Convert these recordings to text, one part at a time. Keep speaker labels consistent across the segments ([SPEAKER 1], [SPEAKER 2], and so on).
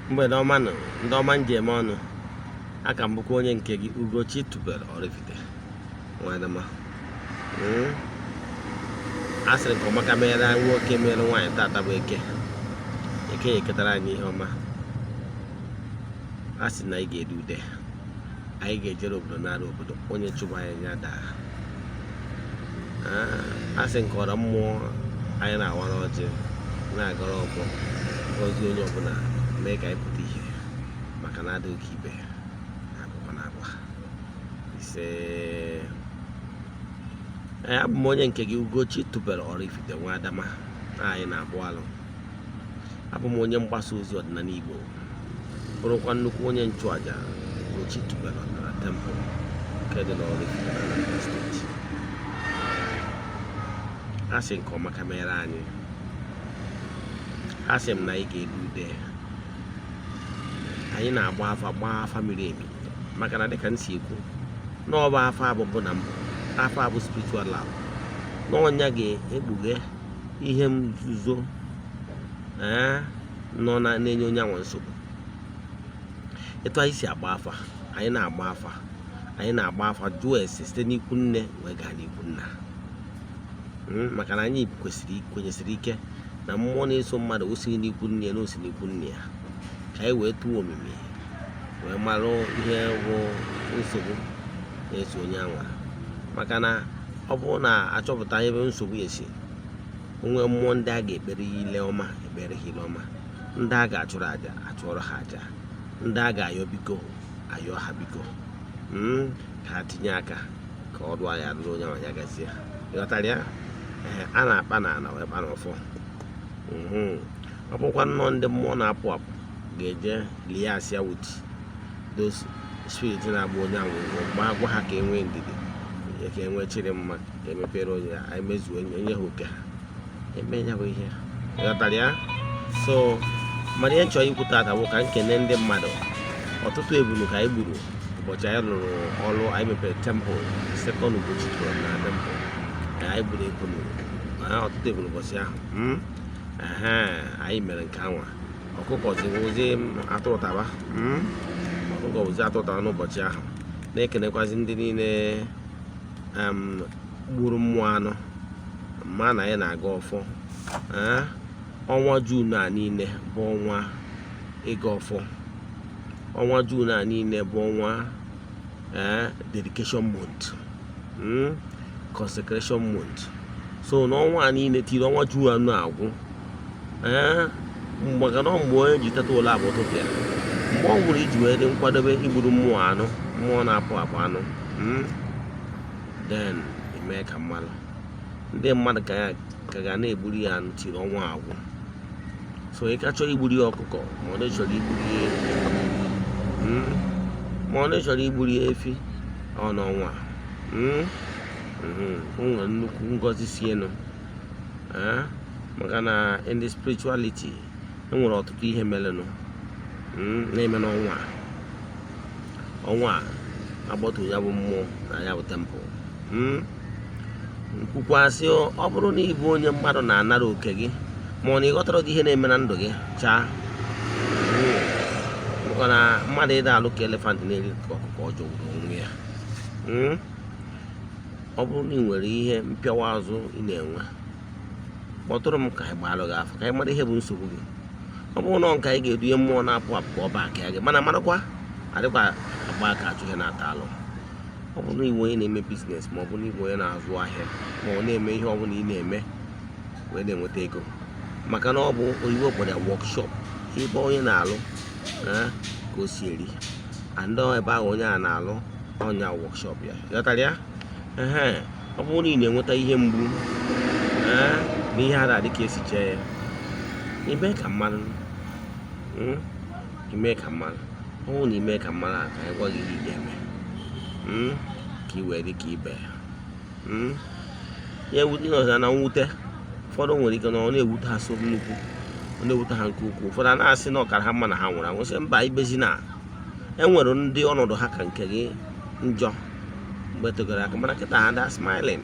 [SPEAKER 1] Mgbede ọma nụ, ndị ọma njem ọnụ. Aka m bụkwa onye nke gị, Ugochi tubelu Oraifite Nwadama. A sịrị nke ọma ka mere nwoke, mere nwaanyị. Tata bụ Eke. Eke ya eketara anyị ihe ọma. A sị na anyị ga-ede ude, anyị ga-ejere obodo, nara obodo, onye chụba anyị ya daa. A sị nke ọra mmụọ anyị na-awara ọjị, na-agọrọ ọfọ, gọzie onye ọbụla, mee ka anyị pụta ihe, maka na adịghị ka ibe na-agụkwa na-agwa ise. Ee, abụ m onye nke gị, Ugochi tubelu Oraifite Nwadama. Anyị na-abụ alụ. Abụ m onye mgbasa ozi ọdịnala Igbo, bụrụkwa nnukwu onye nchụaja Ugochi tubelu Ọdịnala Temple nke dị n'Oraifite na Anambra Steeti. A sị nke ọma ka mere anyị. A sị m na anyị ga-ede ude. Anyị na-agba afa, gbaa afa miri emi, maka na dịka m si ekwu na ọ bụ afa abụbụ na mbụ, afa abụ spiritual lab, na ọnya ga-ekpughe ihe nzuzo ee nọ na na-enye onye anwa nsogbu. Etu anyị si agba afa, anyị na-agba afa, anyị na-agba afa, jụọ ese site n'ikwu nne wee gaa n'ikwu nna, maka na anyị kwesịrị kwenyesịrị ike na mmụọ na-eso mmadụ osighị n'ikwu nne ya na osi n'ikwu nne ya, ka anyị wee tụọ omimi wee marụ ihe bụ nsogbu na-eso onye anwa. Maka na ọ bụrụ na achọpụta ebe nsogbu esi onwe, mmụọ ndị a ga-ekpere ya ile ọma, ekpere ha ile ọma, ndị a ga-achụrụ àjà, achụọrọ ha àjà, ndị a ga-ayọ biko, ayọ ha biko, ka ha tinye aka ka ọrụ anyị arụrụ onye ahụ ya gazie. Ịghọtara ya? Ee, a na-akpa na ana wee kpa n'ọfọ. Ọ bụkwa nnọọ ndị mmụọ na-apụ apụ ga-eje liaise with those spirit na-agba onye ahụ ụgwọ, gbaa gwa ha ka e nwee ndidi, ka e nwee chịrị mma, ka emepere onye ya, emezuo, enye ha oke ha, eme ya bụ ihe. Ịghọtara ya? So mana ihe nchọrọ ikwu tata bụ ka m kene ndị mmadụ. Ọtụtụ ebunu ka anyị gburu ụbọchị anyị rụrụ ọrụ, anyị mepere temple, second Ugochi tụrụ na temple. Anyị gburu ebunu, ọtụtụ ebunu ụbọchị ahụ. Ehe, anyị mere nke anwa. Ọkụkọ ziwụzi atụrụ taba, Ọkụkọ wụzi atụrụ taba n'ụbọchị ahụ. Na-ekenekwazi ndị niile gburu mmụọ anụ ma na anyị na-aga ọfọ. Ọnwa June a niile bụ ọnwa ịga ọfọ. Ọnwa June a niile bụ ọnwa dedication month, consecration month. So n'ọnwa a niile tiri ọnwa June anụ agwụ, ee, maka na mgbe onye ji teta ụlọ abụ ụtụtụ ya, mgbe ọ nwụrụ iji wee dị nkwadobe igburu mmụọ anụ, mmụọ na-apụ apụ anụ, then eme ka mmadụ, ndị mmadụ ka ya ka ga na-egburu ya anụ tiri ọnwa agwụ. So ị ka chọrọ igburu ya ọkụkọ, ma ọ na chọrọ igburu ya ewu, ma ọ na chọrọ igburu ya efi, ọ n'ọnwa a, o nwere nnukwu ngọzi si enu, maka na in the spirituality e nwere ọtụtụ ihe merenụ, na-eme n'ọnwa a. Ọnwa a agbatu ya bụ mmụọ na ya bụ temple. Nkwukwasị, ọ bụrụ na ị bụ onye mmadụ na-anara oke gị, ma ọ na ịghọtara gị ihe na-eme na ndụ gị chaa, maka na mmadụ ịda alụ ka elephant na-eri ka ọkụkọ ọjọọ gburu onwe ya. Ọ bụrụ na ị nwere ihe mpịawa azụ ị na-enwe, kpọtụrụ m ka anyị gbaalụ gị afọ, ka anyị mara ihe bụ nsogbu gị. Ọ bụrụ na ọ nke anyị ga-edunye mmụọ na-apụ apụ ka ọ baa aka gị, mana marakwa adịkwa agba aka achụ ihe na-ata alụ. Ọ bụrụ na iwe onye na-eme business, ma ọ bụ na iwe onye na-azụ ahịa, ma ọ na-eme ihe ọ bụla ị na-eme wee na-enweta ego, maka na ọ bụ oyibo kpọrọ ya workshop, ebe onye na-alụ ka o si eri and ebe ahụ onye a na-alụ ọnya workshop ya. Ghọtara ya? Ehe, ọ bụrụ na ị na-enweta ihe mgbu ee na ihe a na-adị ka esi chee ya, ime ka mmadụ, ime ka mmadụ, ọ bụrụ na ime ka mmadụ a, ka anyị gwa gị ihe ị ga-eme, ka ị wee dị ka ibe ya. Ya ịnọza na mwute, ụfọdụ nwere ike na ọ na-ewute ha so nnukwu, ọ na-ewute ha nke ukwuu. Ụfọdụ a na-asị na ọkara ha mma na ha nwụrụ anwụ. Sị mba, ibezi na enwere ndị ọnọdụ ha ka nke gị njọ mgbe togoro aka, mana kịta ha da smiling.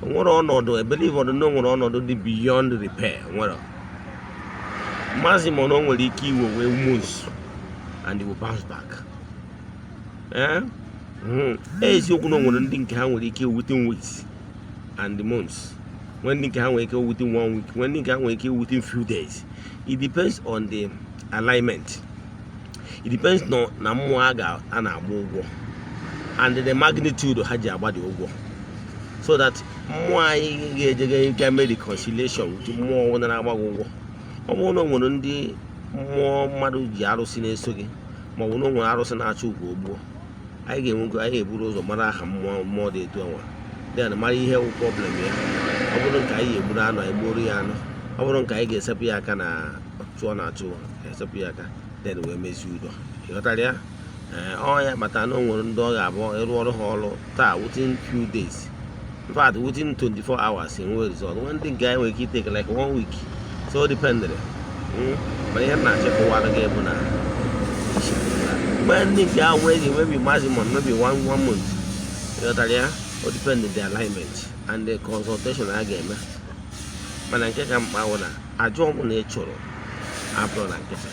[SPEAKER 1] O nwere ọnọdụ, I believe ọdụ na o nwere ọnọdụ dị beyond repair. Nwere Maximum na o nwere ike iwe wee months and it will bounce back. Ee, eziokwu na o nwere ndị nke ha nwere ike within weeks and months, nwee ndị nke ha nwere ike within one week, nwee ndị nke ha nwere ike within few days. It depends on the alignment. It depends na mmụọ a na-agba ụgwọ and the magnitude ha ji agba dị ụgwọ, so that mmụọ anyị ga-eje ga mee reconciliation with mmụọ na-agba gị ụgwọ. Ọ bụrụ na o nwere ndị mmụọ mmadụ ji arụsị na-eso gị, ma ọ bụ na o nwere arụsị na-achụ ugwu ogbuo, anyị ga-enwego, anyị ga-eburu ụzọ mara aha mmụọ, mmụọ dị etu anwa, then mara ihe wụ problem ya. Ọ bụrụ nke anyị ga-egburu anụ, anyị gbuoro ya anụ. Ọ bụrụ nke anyị ga-esepụ ya aka na chụọ na achụ, esepụ ya aka, then wee mezie udo. Ịghọtara ya? Ee, ọ ya kpatara na o nwere ndị ọ ga-abụ ịrụ ọrụ ha ọrụ taa, within few days, in fact within 24 hours, enwe result. Nwe ndị nke anyị nwere ike itake like one week, so dependere. Mana ihe m na-achọ ịkọwara gị bụ na mgbe ndị nke ahụ nwere maybe maximum maybe one month. Ịghọtara ya? O depend the alignment and the consultation a ga-eme. Mana nke ka mkpa bụ na aja ọbụla ị chụrụ abụrụ na nkịtị.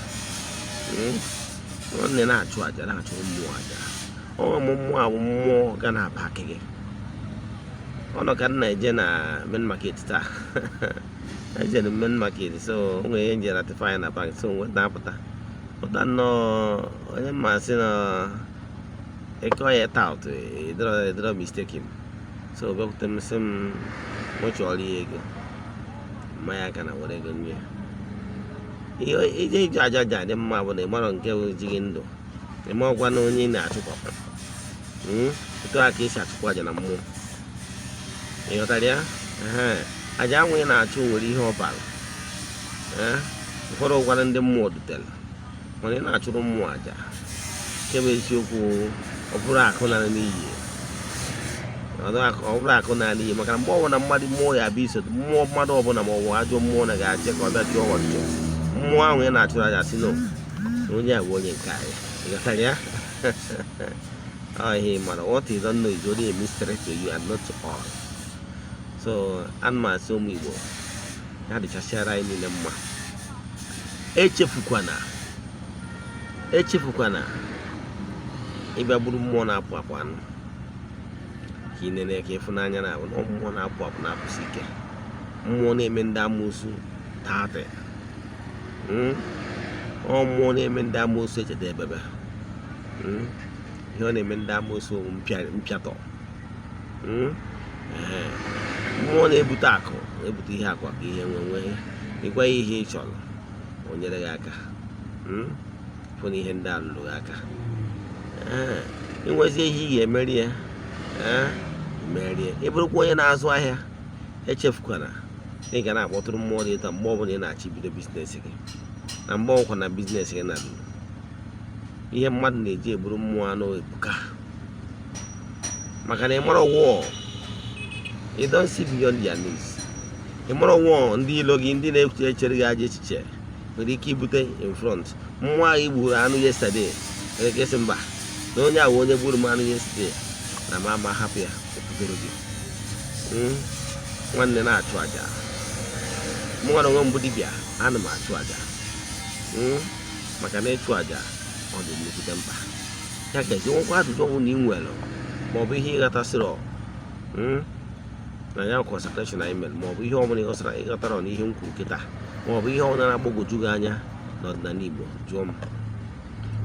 [SPEAKER 1] Nwanne, na-achụ aja, na-achụrụ mmụọ aja. Ọ mmụọ a bụ mmụọ ga na-aba akị gị. Ọnọ ka m na-eje na main market taa, ejere m main market, so o nwere ihe nje ratify na bank, so nwe na-apụta pụta nnọọ, onye mma sị na ịkọ ya tout ịdịrọ mistaken, so bịakwute m, sị m mụ chọrọ ya ego mmanya aka na were ego nye ihe. Ije ije aja aja dị mma bụ na ị marọ nke bụ ji gị ndụ, ị marakwa na onye ị na-achụkwa. Etu a ka esi achụkwa aja na mmụọ. Ị ghọtara ya? Ehe, aja ahụ ị na-achụ nwere ihe ọ bara. Ee, ụfọdụ gwara ndị mmụọ dutere, mana ị na-achụrụ mmụọ aja, nke bụ eziokwu, ọ bụrụ akụ nara n'iyi, ọ bụrụ akụ nara n'iyi, maka na mgbe ọbụla mmadụ mmụọ ya abịa iso mmụọ mmadụ ọbụla ma ọ bụ ajọ mmụọ na ga-aje ka ọ bịa chụọ ọchụchọ, mmụọ ahụ ị na-achụrụ aja sị no, na onye a bụ onye nke anyị. Ị ghọtara ya? Ọ ihe ị mara, what you don't know is only a mystery to you and not to all. So ana m asị ụmụ Igbo ya dịchasịara anyị niile mma. Echefukwana, echefukwana ịbịa gburu mmụọ na-apụ apụ anụ ka ị nene ka ịfụnanya na-abụ na mmụọ na-apụ apụ na-apụsị ike, mmụọ na-eme ndị amoosu taatị. Ọ mmụọ na-eme ndị amoosu echeta ebebe. Ihe ọ na-eme ndị amoosu bụ mpịatọ. Ee, mmụọ na-ebute akụ, na-ebute ihe akụ ka ihe nwe nwee. Ịgwa ya ihe ị chọrọ, o nyere gị aka. Fụ na ihe ndị a lụrụ gị aka. Ee, inwezie ihe ị ga-emeri ya, ee, merie. Ị bụrụkwa onye na-azụ ahịa, echefukwana na ị ga na-akpọtụrụ mmụọ dị ịta mgbe ọbụla ị na-achọ ibido business gị, na mgbe ọkwa na business gị na-adụ. Ihe mmadụ na-eji egburu mmụọ anụ ebuka, maka na ị mara wall, you don't see beyond their knees. Ị mara wall ndị ilo gị, ndị na-eche echere gị ajọ echiche nwere ike ibute in front. Mmụọ ahụ igburu anụ yesterday nwere ike ịsị mba, na onye ahụ onye gburu m anụ yesterday na ma ama hapụ ya okwudoro gị. Nwanne, na-achụ aja. Mụ nwere onwe m bụ dibịa, ana m achụ aja. Maka na ịchụ aja ọ dị nnukwute mkpa. Ya ka ezi nwekwa ajụjụ ọbụla ị nwere, maọbụ ihe ịghọtasịrọ na ya consecration anyị mere, maọbụ ihe ọbụla ịghọtara ịghọtara na ihe m kwuru kịta, maọbụ ihe ọbụla na-agbagwoju gị anya n'ọdịnala Igbo, jụọ m,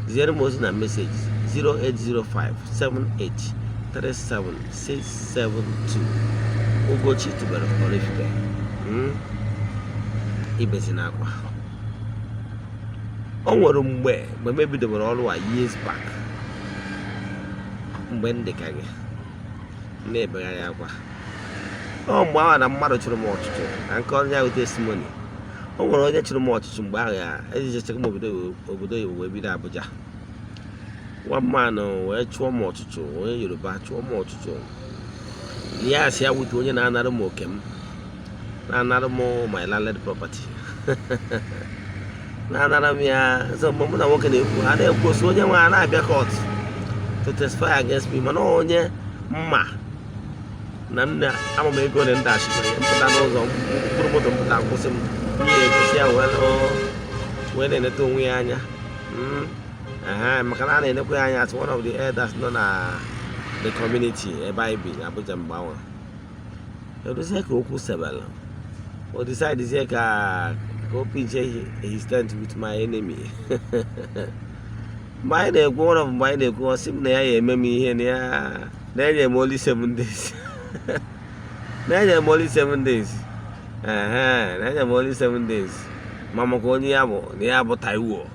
[SPEAKER 1] ziere m ozi na message 08057837672. Ugochi tubelu Oraifite. Ibezi n'akwa. O nwere mgbe m ebidobere ọrụ a years back, mgbe m dị ka gị na-ebegharị akwa, ọ mgbe ahụ na mmadụ chụrụ m ọchụchụ na nke ọrụ ya bụ testimony. O nwere onye chụrụ m ọchụchụ mgbe ahụ ya ejijechekwa m obodo oyibo wee bido Abuja. One man wee chụọ m ọchụchụ, onye Yoruba chụọ m ọchụchụ na ya asị ya wute onye na-anara m oke m, na-anara m my landed property, na-anara m ya. So mgbe mụ na nwoke na-ekwu, ha na-ekwu so onye nwe ha na-abịa court to testify against me, mana onye mma na m na ama m ego ole ndị achịkọrọ ya mpụta n'ụzọ mkpụrụ moto mpụta, nkwụsị m nye ego si ya wee Wee na-eneta onwe ya anya. Ehe, maka na a na-enekwa ya anya as one of the elders nọ na the community ebe anyị bi na Abuja. Mgbe ahụ eruzie ka okwu sebelụ, o decidezie ka o pinche his tent with my enemy. Mgbe anyị na-ekwu, one of mgbe anyị na-ekwu, ọ sị m na ya ya eme m ihe, na ya na-enye m only 7 days, na-enye m only 7 days, ehe, na-enye m only 7 days, ma maka onye ya bụ na ya bụ Taiwo,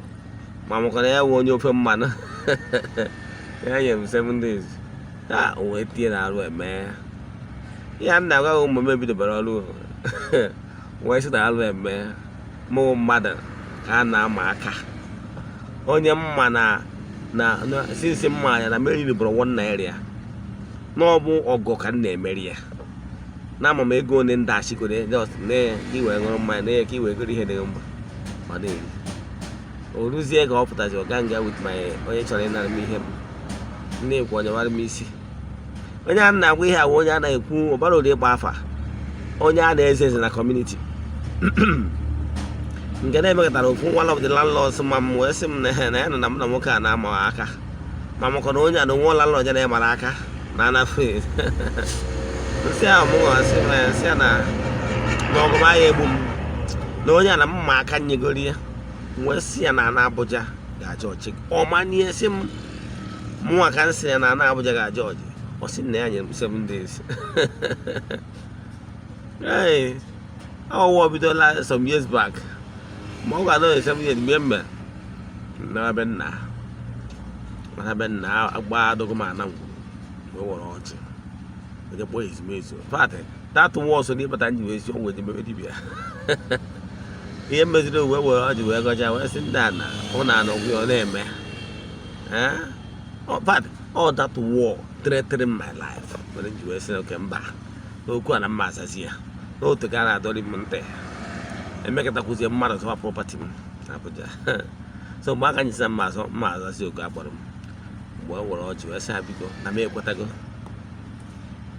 [SPEAKER 1] ma maka na ya bụ onye ofe mmanụ, ya nye m 7 days ha. O wee tie na arụ eme ihe a m na-agwa gị. Ụmụ m ebidobara ọrụ wee sị na arụ eme mụ mmadụ ka a na-ama aka onye mma na since mma ya na mmeri ribụrụ ₦1 ya na ọ bụ ọgọ ka m na-emeri ya na ama m ego one ndị achịgoro just na ya ka i wee ṅụrụ mmanya na ya ka i wee goro ihe dị mma ọ na-eri. O ruzie ka ọ pụtazi ọga nga with my onye chọrọ ịnara m ihe m na-ekwu, onye mara m isi, onye a na-agwa ihe awa, onye a na-ekwu ọbara ori ịgba afa, onye a na-eze eze na community nke na-emekọtara ofu one of the landlords ma m wee sị m na ya nọ na m na nwoke a na-ama aka, ma maka na onye a na onwe landlord ya na-emara aka na anafe nsị ahụ. Mụ nwa sị m ya, nsị ya na ọgụ m agha egbu m na onye a na mma aka nyegoro ya. Wee sị ya na ana Abuja ga-aja ọchị ọmanie sị m mụnwa ka m sị ya na ana Abuja ga-aja ọchị. Ọ sị na ya nyere m 7 days. Ee, ọwụwa bidola some years back, ma ọ ga-anọ 7 years mgbe m mere na be nna, na be nna agba adọgọ m ana ngwuru wee were ọchị onye kpọọ ezumezu. In fact, that was n'ịkpata nji wee si ọgwụ eji mebe dibịa ihe meziri wee were ọjị wee gọcha wee sị ndị ana hụ na ana ọgwụ ọ na-eme. Eh? In fact, all that war threatening my life mere m ji wee sị oke mba n'okwu a na mma azazi ya n'otu ka a na-adọrị m ntị emekọtakwuzie mmadụ zụwa property m na Abuja. So mgbe aka nyesi na mma azọ mma azazi oku akpọrọ m, mgbe e were ọjị wee sị ha biko na m ekwetago.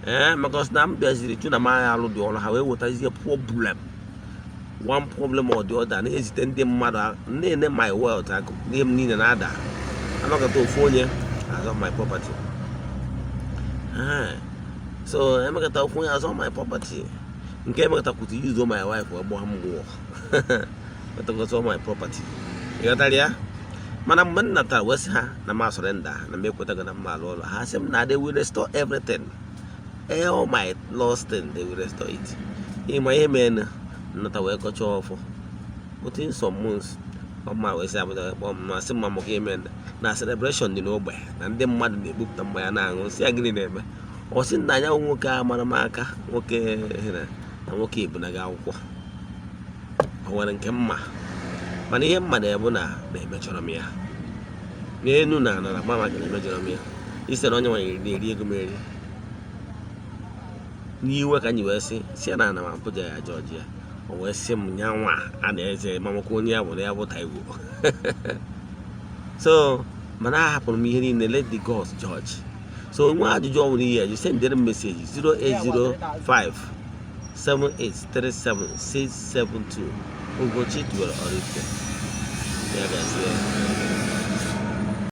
[SPEAKER 1] Ee, maka ọsị na m bịaziri jụ na m agha alụ dị ọrụ ha wee wetazie problem, one problem or the other, na-ezite ndị mmadụ na-ene my wealth akụ ihe m niile na-ada anọkọta ofu onye azọ my property. Ee, so emekọta ofu onye azọ my property nke emekọta kwutu use my wife wee gbaa m gwụọ wetakọta my property. Ịghọtara ya? Mana mgbe m natara wee sị ha na m surrender, na m ekwetago na m alụ ụlọ ha, sị m na they will restore everything, all my lost thing, they will restore it. Ịma ihe mere na nnata wee kọchaa ọfọ within some months, ọma wee sị Abuja wee kpọọ m ma sị m ma maka ime na celebration dị n'ogbe na ndị mmadụ na-ebupụta mmanya na-aṅụ. Sị ya gịnị na-eme? Ọ sị na anya nwoke a mara m aka, nwoke na nwoke ebunaga akwụkwọ o nwere nke mma, mana ihe mma na-ebu na na-emejọrọ m ya n'enu na ala na mama na emejọrọ m ya isi na onye nwanyị na-eri ego m eri n'iwe ka anyị wee sị si ya na ana m Abuja ya jọji ya. O wee sị m nya nwa a na-eze ma maka onye ya bụ na ya bụ Taiwo. So mana ahapụrụ m ihe niile, let the gods judge. So nwe ajụjụ ọbụla ihe eji sendere m message 0805 7837672. Ugochi tubelu Oraifite. Ya gazie.